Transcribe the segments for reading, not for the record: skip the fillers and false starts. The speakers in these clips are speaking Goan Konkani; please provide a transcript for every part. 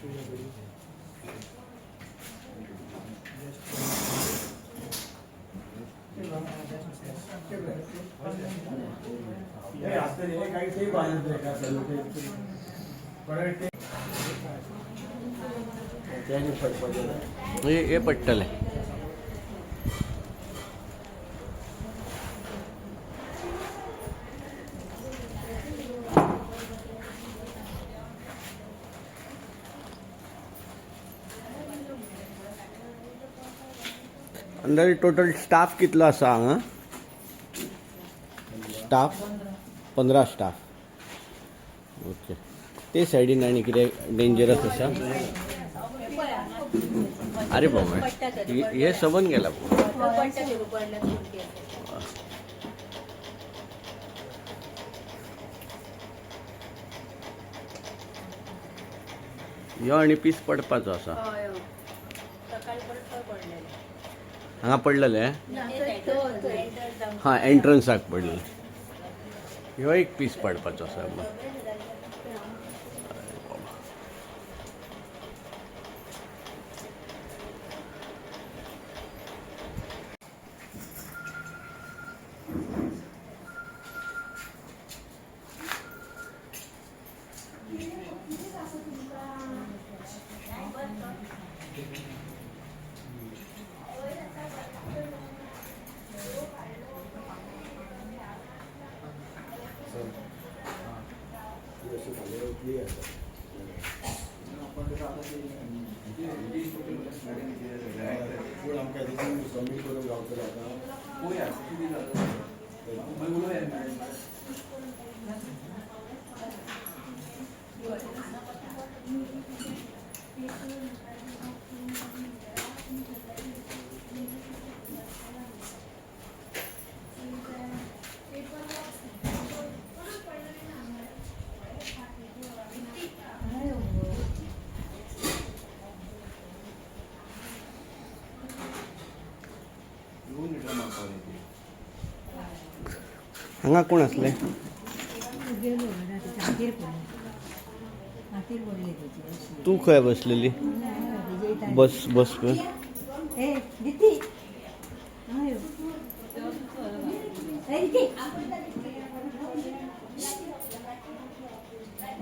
हे हे पडटलें. अंदाजे टोटल स्टाफ कितलो आसा हांगा? Staff 15 staff. ओके, ते सायडीन आनी कितें डेंजरस आसा? अरे बाबा, हे सबन गेला. ह्यो आनी पीस पडपाचो आसा. हांगा पडलेले? हां, एंट्रन्साक पडलेले. ह्यो एक पीस पडपाचो आसा. अरे बाबा. पूण आमकां सबमीट करूंक गावतलो आतां. पळोवया कितें जाता, मागीर उलोवया मॅडम. हांगा कोण आसले? तूं खंय बसलेली? बस बस कर.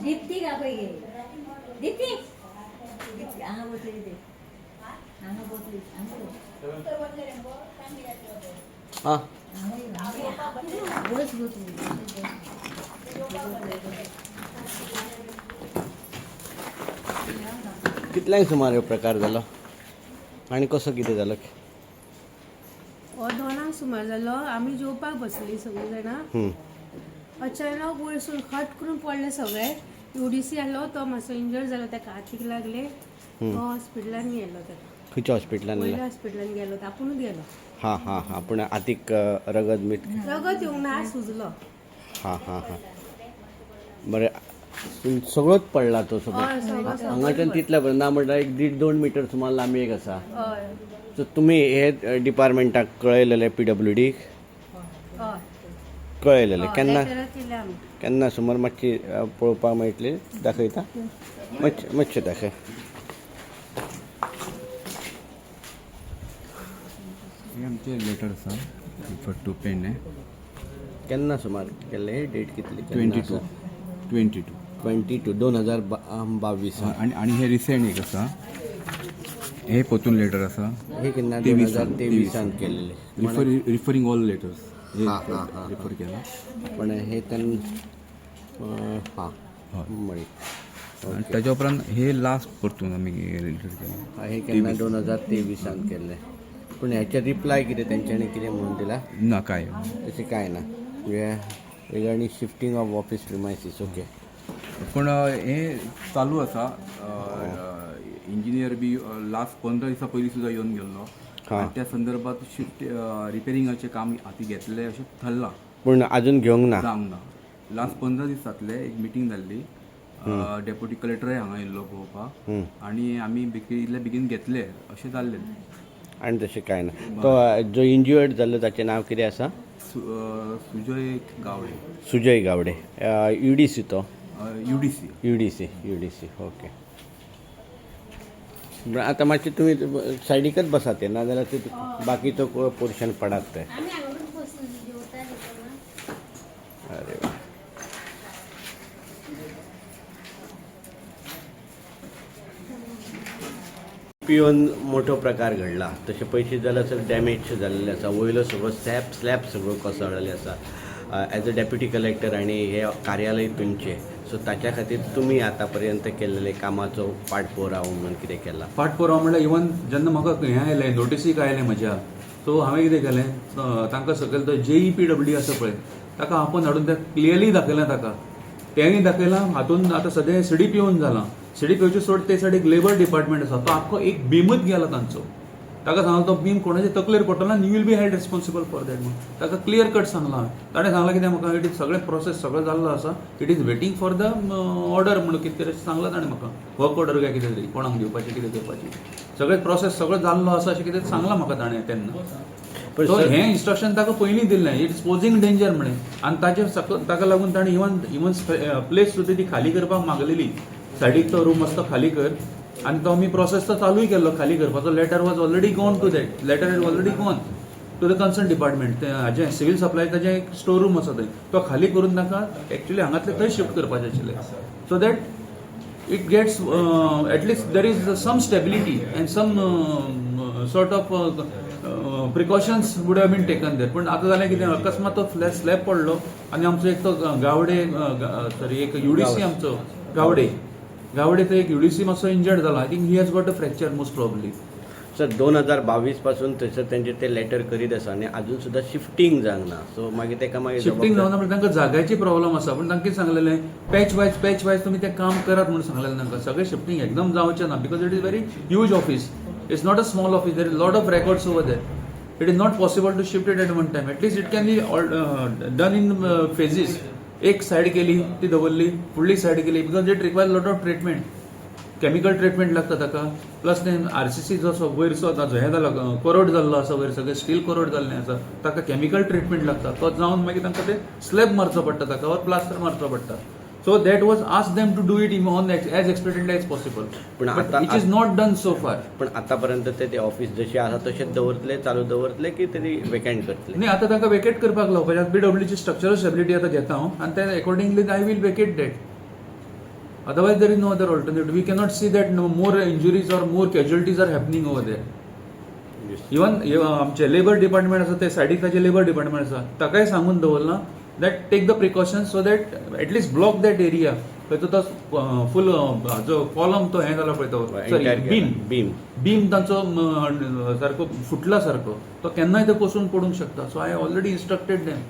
दीप्ती का पळय गे, दीप्ती, दीप्ती हांगा बसलेली ते, हांगा बसली, हांगा. हां. बस गो तूं. कितल्यांक सुमार हो प्रकार जालो आनी कसो कितें जालो? हो 2 सुमार जालो. आमी जेवपाक बसली सगळीं जाणां. अचानक वयरसून खट करून पडले सगळे. युडीसी आसलो तो मातसो इंजर्ड जालो, ताका हातीक लागले. तो हॉस्पिटलान गेलो ताका. खंयच्या हॉस्पिटलान? वयल्या हॉस्पिटलान गेलो तो, आपुणूच गेलो. हां हां हां, पूण हातीक रगत मीठ? रगत येवंक ना, सुजलो. हां हां हां, बरें. सगळोच पडला तो सगळो? हय, सगळो. हांगाच्यान तितल्या पर्यंत ना म्हणल्यार एक दीड दोन मिटर सुमार लांबी एक आसा. हय. सो तुमी हे डिपार्टमेंटाक कळयलेले, पीडब्ल्यूडीक? हय. कळयलेले केन्ना? लेटरां केल्या आमी. केन्ना सुमार मातशी पळोवपाक मेळटली? दाखयता मातशें, मातशें दाखय. हे आमचे लेटर आसा रिफर टू पेडणे. केन्ना सुमार केल्ले? डेट कितली? 22, 22. 22, 2022. आनी आनी हे रिसेंट एक आसा, हे परतून लेटर आसा. हे केन्ना? दोन तेवीस. हजार तेवीसान केलेले. रिफरींग ऑल लेटर्स हे. हां, हां, हां. रिफर केला. पण हे त्यांना हां मळी. आनी ताच्या उपरांत हे लास्ट परतून आमी लेटर केला. हे केन्ना? 2023 केल्ले. पूण ह्याचे रिप्लाय कितें तेंच्यांनी कितें म्हणून दिला? ना, काय. तशें कांय ना म्हणजे regarding shifting of office premises, okay. पूण हे चालू आसा. इंजिनियर बी लास्ट 15 दिसां पयलीं सुद्दां येवन गेल्लो आनी त्या संदर्भात शिफ्ट रिपेरिंगाचें काम हाती घेतलें अशें थारलां. पूण अजून घेवंक ना? जावंक ना. लास्ट 15 दीस जातले, एक मिटींग जाल्ली. डेप्युटी कलेक्टरय हांगा येयल्लो पळोवपाक आनी आमी इतले बेगीन घेतले अशें जाल्लें. आनी तशें कांय ना. तो जो इंज्युअर्ड जाल्लो ताचें नांव कितें आसा? सुजय गावडे. सुजय गावडे, युडीसी तो? युडीसी. UDC, UDC, okay. आतां मातशें तुमी सायडीकच बसात ते नाजाल्यार ते बाकीचो पोर्शन पडात ते. आमी हांगाच बसून जेवता जेवतना. अरे वा. पिवन मोठो प्रकार घडला तशें पयशे जाल्यार सर डॅमेज जाल्लें आसा वयलो सगळो स्लॅब स्लॅब सगळो कोसळलेलो आसा. एज अ डेप्युटी कलेक्टर आनी हे कार्यालय तुमचें, सो ताच्या खातीर तुमी आतां पर्यंत केल्ले कामाचो पाठपुरावो म्हणून कितें केला? फाटपुरावो म्हणल्यार इवन जेन्ना म्हाका हें आयलें, नोटिसीक आयलें म्हज्या, सो हांवें कितें केलें, तांकां सकयल तो जेई पी डब्ल्यू आसा पळय, ताका आपोवन हाडून तें क्लियरली दाखयलें ताका, तेंय दाखयलां. हातून आतां सद्या सी डी पी ओन जालां. सी डी पी ओचे सोड, ते सायडीक लेबर डिपार्टमेंट आसा, तो आख्खो एक बीमच गेला तांचो. ताका सांगला तो बीम कोणाच्या तकलेर पडटलो आनी you will be held responsible for that म्हणून ताका क्लियर कट सांगलां हांवें. ताणें सांगलां कितें म्हाका, it is सगळें प्रोसेस सगळें जाल्लो आसा, it is waiting for the order म्हणून कितें तरी सांगलां ताणें म्हाका, वर्क ऑर्डर काय कितें तरी कोणाक दिवपाचें कितें करपाचें सगळें प्रोसेस सगळें जाल्लो आसा अशें कितें सांगलां म्हाका ताणें तेन्ना. पण सो सर- हें इन्स्ट्रक्शन ताका पयलीं दिल्लें, it is posing danger म्हणे, आनी ताचे ताका लागून ताणें इवन प्लेस सुद्दां ती खाली करपाक मागलेली. सायडीक तो रूम आसा तो खाली कर, आनी तो आमी प्रोसेस तो चालूय केल्लो खाली करपाचो. Letter was already gone to that, letter is already gone to the concern department. ते हाजें सिवील सप्लाय ताजें एक स्टोर रूम आसा थंय, तो खाली करून ताका एक्चुअली हांगातले थंय शिफ्ट करपाचें आशिल्लें, so that it gets at least there is some stability and some sort of precautions would have been taken there. पण आता जालें कितें, अकस्मात तो स्लॅब पडलो आनी आमचो एक तो गावडे, सॉरी, एक युडीसी आमचो गावडे, गावडे तो एक युडीसी मातसो इंजर्ड जाला. I think he has got a fracture most probably. Sir, 2022 पासून थंयसर तेंचे ते लेटर करीत आसा आनी आजून सुद्दां शिफ्टींग जावंक ना, सो मागीर तेका मागीर शिफ्टींग जावना म्हणजे तांकां जाग्याची प्रॉब्लम आसा. पूण तांकां कितें सांगलेलें, पॅच वायज तुमी तें काम करात म्हणून सांगलेलें तांकां. सगळें शिफ्टींग एकदम जावचें ना because it is very huge office, it's not a small office, there is lot of records over there. It is not possible to shift it at one time. At least it can be done in phases. एक सायड केली ती दवरली, फुडली सायड केली, because it require lot of treatment, chemical treatment लागता ताका. प्लस ते आरसीसी जो वयर सो ताजो हें जाला, कोरोड जाल्लो आसा वयर, सगळें स्टील कोरोड जाल्लें आसा, ताका केमिकल ट्रिटमेंट लागता. तो जावन मागीर तांकां ते स्लॅब मारचो पडटा ताका वा प्लास्टर मारचो पडटा. So that was ask them to do it on as expeditely as possible, पूण आतां- which is not done so far. पण आतापर्यंत ते ते ऑफिस जशें आसा तशेंच दवरतले, चालू दवरतले की तरी वेकंट करतले? न्ही, आतां तांकां वेकेट करपाक लावपाचें. पी डब्ल्यूची स्ट्रक्चरल स्टेबिलिटी आतां घेता हांव आनी ते accordingly I will vacate that. Otherwise there is no other alternative. We cannot see that no more injuries or more casualties are happening over there. Even आमचे लेबर डिपार्टमेंट आसा ते सायडीक, ताचे लेबर डिपार्टमेंट आसा, ताकाय सांगून दवरलां that take the precaution so that at least block that area. खंय तो फूल हाजो कॉलम तो हें जाला पळय, तो सॉरी बीम. बीम. बीम तांचो सारको फुटला सारको, तो केन्नाय ते कोसळून पडूंक शकता. So I already instructed them.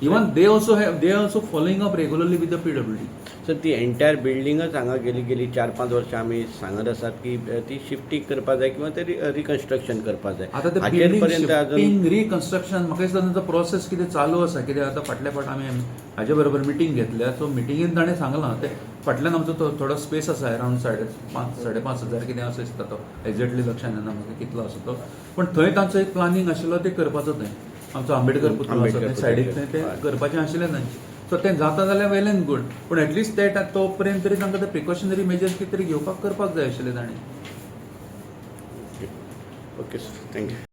Even they also following up regularly with the PWD. Sir, ती एंटायर बिल्डिंगच हांगा गेली गेली 4-5 वर्सां आमी सांगत आसात की ती शिफ्टींग करपा जाय किंवा ते रिकन्स्ट्रक्शन करपा जाय. आता ते हाचेर बिल्डींग पर्यंत अजून शिफ्टिंग रिकन्स्ट्रक्शन म्हाका दिसता तांचो प्रोसेस कितें चालू आसा. कितें आतां फाटल्या फावट आमी हाजे बरोबर मिटींग घेतल्या, सो मिटिंगेन ताणें सांगलां ते फाटल्यान आमचो तो थोडो स्पेस आसा, अरावंड 5,500 5,500 कितें असो दिसता, तो एक्झॅक्टली लक्षात येना म्हाका कितलो आसा तो. पण थंय तांचो एक प्लानिंग आशिल्लो ते करपाचो, थंय आमचो आंबेडकर पुतळो आसा आंबेडकर थंय सायडीक थंय ते करपाचें आशिल्लें तांचें. सो तें जाता जाल्यार वेल एंड गूड, पूण एटलिस्ट ते तो पर्यंत तरी तांकां ते प्रिकॉशनरी मेजर्स कितें तरी घेवपाक करपाक जाय आशिल्लें ताणें. Okay sir, thank you.